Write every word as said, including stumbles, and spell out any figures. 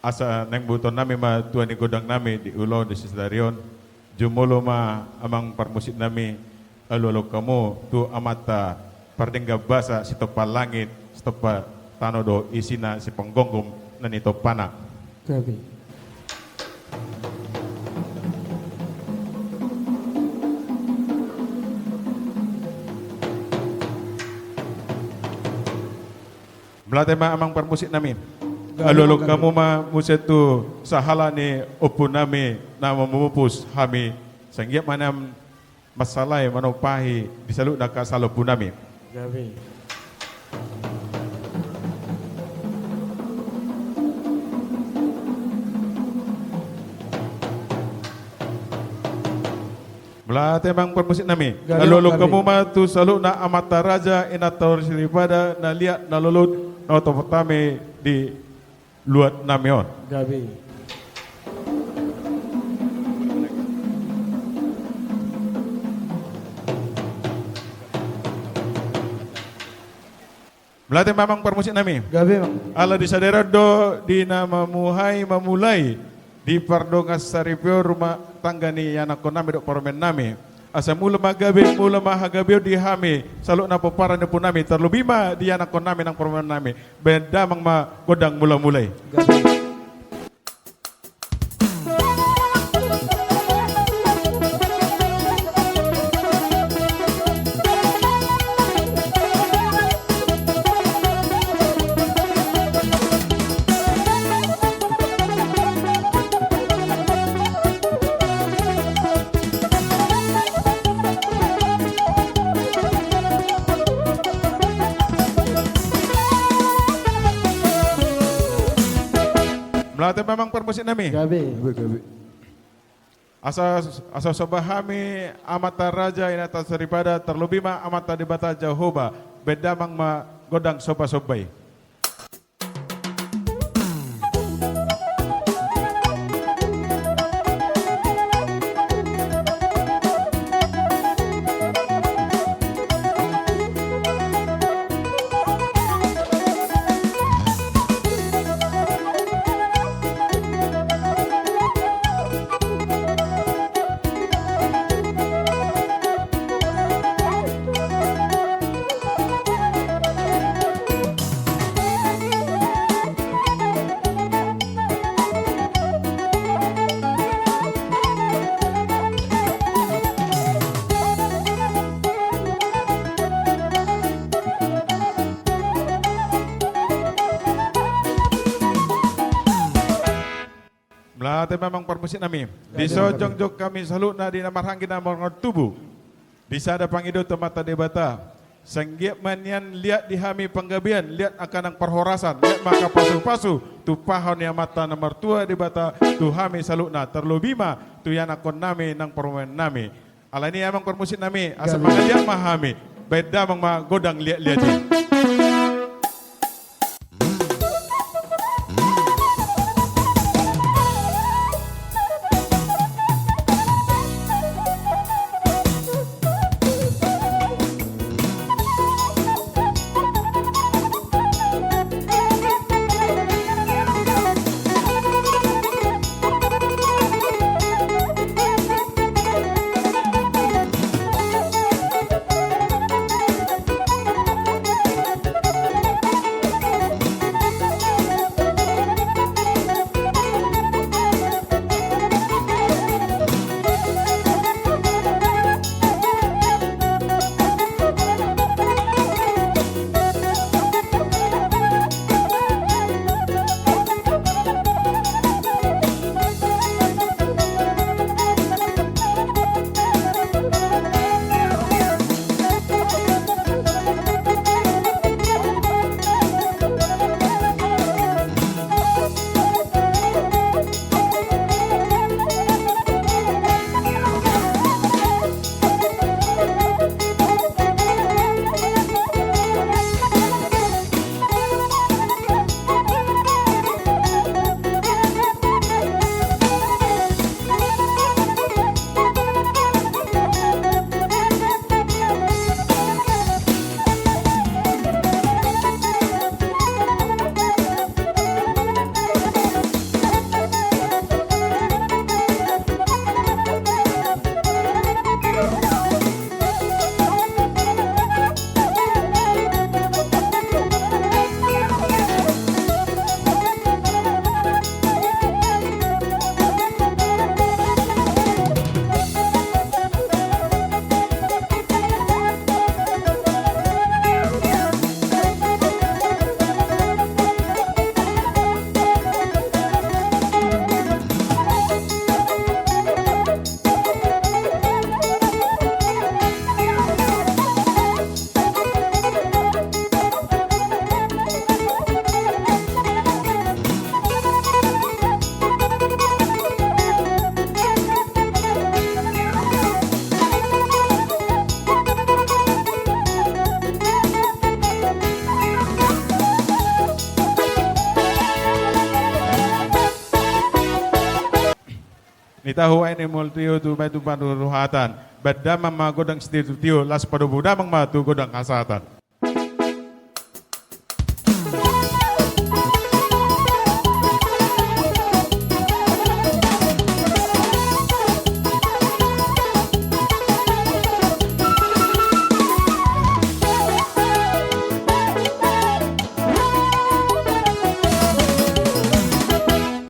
Asa naeng botoonnami ma tua ni gondangnami di ulaon di sadari on. Jumolo ma amang parmusiknami, alualuhon hamu tu Amanta pardenggan basa, sitompa langit, sitompa tano dohot isina, sipanggonggom na nitompana. Gabe. Mauliate ma amang parmusiknami. Gabe, alualuhon hamu ma muse tu sahala ni ompunami na mamupus hami, sai anggiat ma nian mansalahi manompahi di saluhutna angka sala ompunami. Gabe. Mauliate amang parmusiknami. Gabe, alualuhon, gabe, hamu ma tu saluhutna amanta raja, inanta soripada, na liat na lolo na hutompot hami di luatnami on. Gabe. Mauliate ma amang parmusiknami. Gabe, amang. Ala di sadari on do di na mamuhai mamulai di pardongan saripeon rumah tangga ni ianakkonnami dohot parumaennami. Asa mula ma gabe, mula ma hagabeon di hami saluhutna pomparan ni ompunami, tarlobi ma di ianakkonnami nang parumaennami. Bahen damang ma gondang mulamula i. Gabe. Mauliate ma amang parmusiknami. Gabe. Gabe, gabe. Asa, asa somba hami amanta raja, inanta soripada, tarlobi ma Amanta Debata Jahowa, bahen damang ma gondang sombasomba i. Mauliate ma amang parmusiknami. Di son jongjong hami saluhutna di na marhaha na marga tubu, di sada pangidoan tu Amanta Debata, sai anggiat ma nian liat di hami panggabean, liat angka nang parhorasan, liat ma angka pasupasu tumpahon ni Amanta na martua Debata tu hami saluhutna, tarlobi ma tu ianakkonnami nang parumaennami. Alani i amang parmusiknami, asa, gabe, mangaliat ma hami, bahen damang ma gondang liatliat i. Nitahu aek ni mol tio tu baen tu panuruhatan. Baen damang ma gondang sitio-tio, las padomu damang ma tu gondang hasahatan.